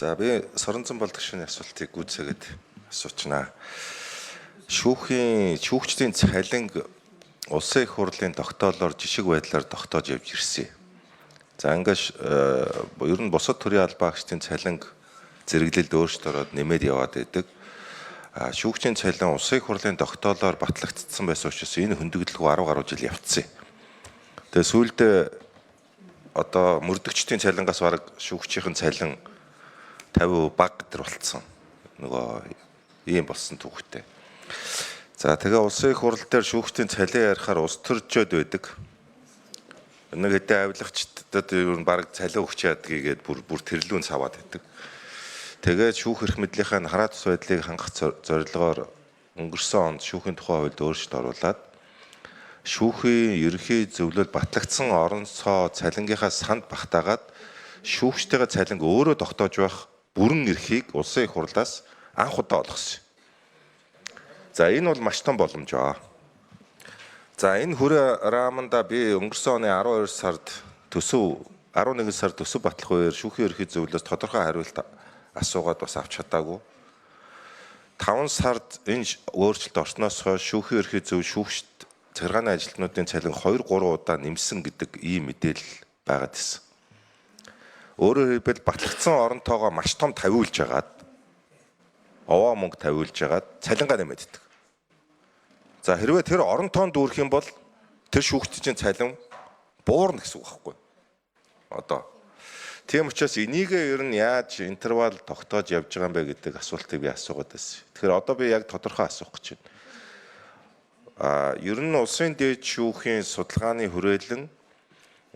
За би Соронзон болдогшийн асуултыг гүйцээгээд асуучнаа. Шүүхийн шүүгчдийн цалинг улсын их хурлын тогтоолоор жишг байдлаар тогтоож явж ирсэн. За ингээд ер нь бусад төрийн албаагчдын цалинг зэрэглэлд өөрчлөлт ороод нэмээд яваад байдаг. Шүүгчийн цалин улсын их хурлын тогтоолоор батлагдсан байсан учраас энэ хөндөгдөлгүй 10 гаруй жил явцсан. Тэгээ сүүлдээ одоо мөрдөгчдийн цалингаас бараг шүүгчийн цалин 50% бага гэтэр болцсон. Нөгөө ийм болсон түүхтэй. За тэгээ улсын их хурал дээр шүүгчдийн цалин ярихаар улс төржөөд байдаг. Нэг хэдэн авилгачдад ер нь бараг цалин өгч ядгийг гээд бүр тэрлүүн саваад байдаг. Тэгээд шүүх эрх мэдлийнхаа хараа тус байдлыг хангах зорилгоор өнгөрсөн онд шүүхийн тухай хуульд өөрчлөлт оруулаад шүүхийн ерөнхий зөвлөл батлагдсан орон цоо цалингийнхаа санд багтаагаад шүүгчтэйгээ цалинг өөрөө тогтоож байх бүрэн эрхийг улсын их хурлаас анх удаа олгосон. За энэ бол маш том боломжоо. За энэ хүрээ раманда би өнгөрсөн оны 12 сард төсөв 11 сард төсөв батлах үеэр шүүхийн ерөнхий зөвлөлөөс тодорхой хариулт асуугаад бас авч чадаагүй. 5 сард энэ өөрчлөлт орсноос хойш шүүхийн ерөнхий зөв шүүгчд захиргааны ажилтнуудын цалин 2 3 удаа нэмсэн гэдэг ийм мэдээлэл байгаад ирсэн. Өөрөөр хэлбэл батлагдсан орон тоогоо маш том тавиулж хагаад овоо мөнгө тавиулж хагаад цалингаа нэмэддэг. За хэрвээ тэр орон тоон дүүрэх юм бол тэр шүүгчдийн цалин буурна гэсэн үг байхгүй. Одоо тийм учраас энийгээ ер нь яаж интервал тогтоож явж байгаа юм бэ гэдэг асуултыг би асуугаад байсан. Тэгэхээр одоо би яг тодорхой асуух гэж байна. Ер нь улсын дээд шүүхийн судалгааны хүрээлэн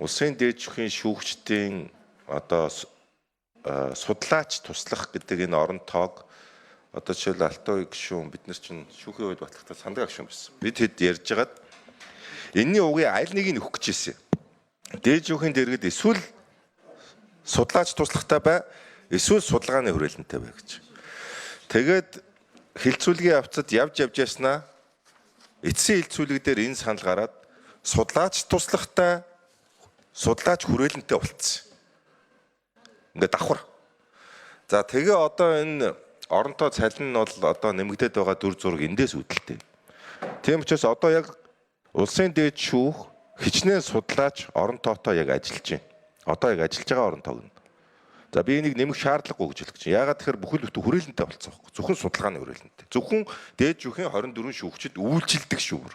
улсын дээд шүүхийн шүүгчдийн одоо судлаач туслах гэдэг энэ орон тоог одоо жишээл Алтан гишүүн бид нар чинь шүүхийн үед батлахтаа сандгаа гишүүн байсан. Бид хэд ярьж хагаад энэний угийн аль нэг нь өгөх гэж ирсэн. Дээд шүүхийн дэргэд эсвэл судлаач туслахтай бай, эсвэл судалгааны хүрээлэнтэй бай гэж. Тэгээд хилцүүлгийн явцад явж явж яснаа эцсийн хилцүүлэг дээр энэ санал гараад судлаач туслахтай судлаач хүрээлэнтэй болцсон. Ингээд давхар. За тэгээ одоо энэ оронтой цалин нь бол одоо нэмэгдээд байгаа дүр зураг эндээс үүдэлтэй. Тийм учраас одоо яг улсын дээд шүүх хичнээн судлаач орон тоотой яг ажиллаж байна. Одоо яг ажиллаж байгаа орон тоог нь. За би энийг нэмэх шаардлагагүй гэж хэлэх гэж. Яагаад тэгэхээр бүхэл бүтэн хүрээлэнтэй болцсон байхгүй. Зөвхөн судалгааны хүрээлэнтэй. Зөвхөн дээд шүүхийн 24 шүүгчид үйлчилдэг шүүмэр.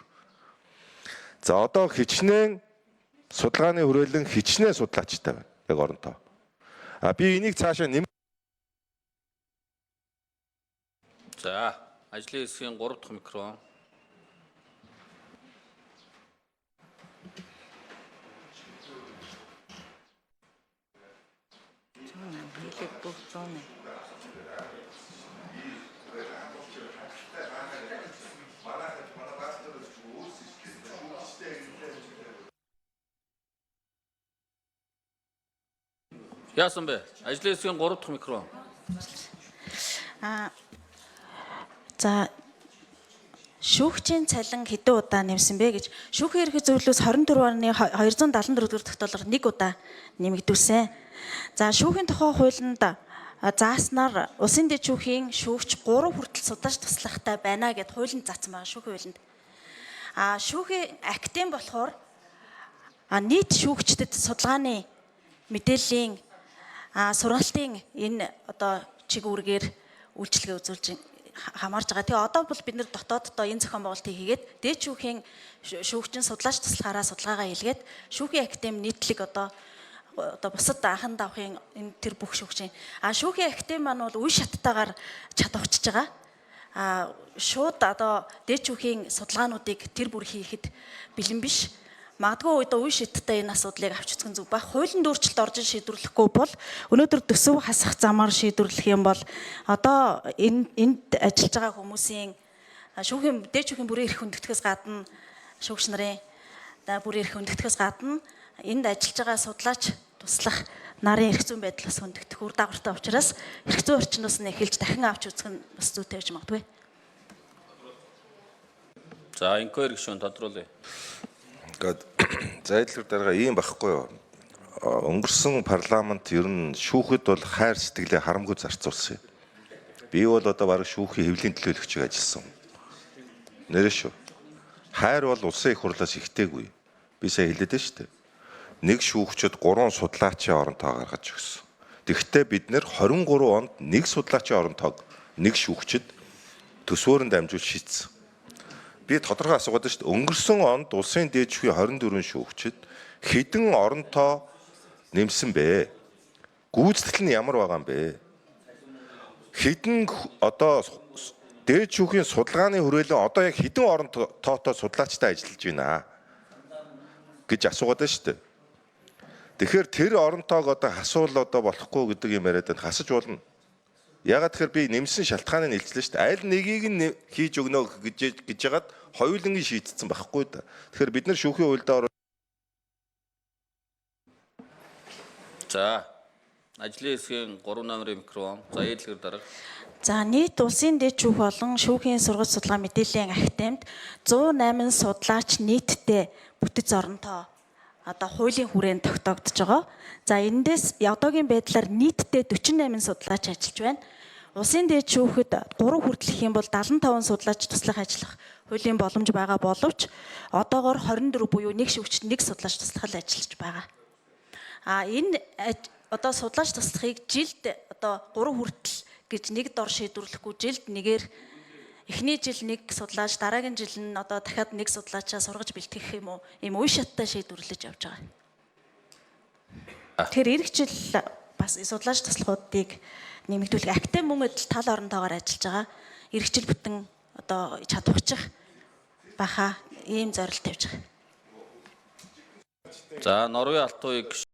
За одоо хичнээн судалгааны хүрээлэн хичнээн судлаачтай байна. Яг орон тоо. А би энийг цаашаа нэм За, ажлын хэсгийн 3 дахь микро. Нийлэг бүх 108. Яасан бэ? Ажлын хэсгийн 3 дахь микро. За шүүгчийн цалин хэдэн удаа нэмсэн бэ гэж шүүхийн ерөнхий зөвлөлөөс 24.274 дугаар тогтоолоор нэг удаа нэмэгдүүлсэн. За шүүхийн тухай хуулинд зааснаар улсын дэд шүүхийн шүүгч 3 хүртэл сударч туслахтай байна гэд хуулинд заасан байгаа шүүхийн хуулинд. А шүүхийн актын болохоор нийт шүүгчдэд судалгааны мэдээллийн сургалтын энэ одоо чиг үүргээр үйлчилгээ үзүүлж хамаарж байгаа. Тэгээ одоо бол бид нэр дотооддоо энэ зохион байгуулалтыг хийгээд дээд шүүхийн шүүгчин судлаач туслахаараа судалгаагаа хийлгээд шүүхийн академи нийтлэг одоо бусад анхан давхын энэ тэр бүх шүүгчийн шүүхийн академи маань бол үе шаттайгаар чадварчж байгаа. Шууд одоо дээд шүүхийн судалгаануудыг тэр бүр хийхэд бэлэн биш. Магадгүй одоо үе шаттай энэ асуудлыг авч үзэх нь зүг байх. Хуулинд өөрчлөлт орж шийдвэрлэхгүй бол өнөөдөр төсөв хасах замаар шийдвэрлэх юм бол одоо энэ энд ажиллаж байгаа хүмүүсийн шүүхийн дээд шүүхийн бүрийн эрх хүндэтгэхээс гадна шүүгч нарын бүрийн эрх хүндэтгэхээс гадна энд ажиллаж байгаа судлаач туслах нарын эрх зүйн байдал бас хүндэгдэх үр дагавартай учраас эрх зүйн орчноос нь эхэлж дахин авч үзэх нь бас зүйтэй гэж магадгүй. За, инквайри гишүүн тодруулъя. Ингээд зайлшгүй дарга ийм байхгүй юу? Өнгөрсөн парламент ер нь шүүхэд бол хайр сэтгэлээ харамгүй зарцуулсан юм. Би бол одоо бараг шүүхийн хэвлийн төлөөлөгчийг ажилласан. Нэрээ шүү. Хайр бол улсын их хурлаас ихтэйгүй. Би сая хэлээд нь шүү дээ. Нэг шүүгчид 3 судлаачийн оронтоо гаргаж өгсөн. Тэгэхдээ бид нэр 23 онд нэг судлаачийн оронтоог нэг шүүгчид төсвөөрөн дамжуулж шийдсэн. Би тодорхой асуугаад байна шүү дээ. Өнгөрсөн онд улсын дээд шүүхийн 24 шүүгчид хэдэн оронтоо нэмсэн бэ? Гүйцэтгэл нь ямар байгаа юм бэ? Хэдэн одоо дээд шүүхийн судалгааны хүрээлэн одоо яг хэдэн орон тоотой судлаачтай ажиллаж байна гэж асуугаад байна шүү дээ. Тэгэхээр тэр орон тоог одоо хасуул одоо болохгүй гэдэг юм яриад байна. Хасаж болно. Ягаад тэгэхээр би нэмсэн шалтгааныг илчлээ шүү дээ. Аль нэгийг нь хийж өгнө гэж гэж ягаад хоёулангийн шийдсэн байхгүй да. Тэгэхээр бид нар шүүхийн хуульдаа За ажлын хэсгийн 3 номерын микрофон. За ийдлэгэр дарга. За нийт улсын дээд шүүх болон шүүхийн сургаал судалгаа мэдээллийн академид 108 судлаач нийтдээ бүтэц оронтоо одоо хуулийн хүрээнд тогтоогдож байгаа. За эндээс одоогийн байдлаар нийтдээ 48 судлаач ажиллаж байна. Улсын дээд шүүхэд 3 хүртэл гэх юм бол 75 судлаач туслах ажиллах хуулийн боломж байгаа боловч одоогор 24 буюу нэг шүүгчид нэг судлаач туслах л ажиллаж байгаа. А энэ одоо судлаач туслахыг жилд одоо 3 хүртэл гэж нэг дор шийдвэрлэхгүй жилд нэгээр эхний жил нэг судлаач дараагийн жил нь одоо дахиад нэг судлаачаа сургаж бэлтгэх юм уу ийм үе шаттай шийдвэрлэж явж байгаа. Тэгэхээр эх жил бас судлаач туслахуудыг нэмэгдүүлэх академи мөн адил тал оронтойгоор ажиллаж байгаа. Эх жил бүтэн одоо чадварчих баха ийм зорилт тавьж байгаа. За Норвегийн алтан үеийг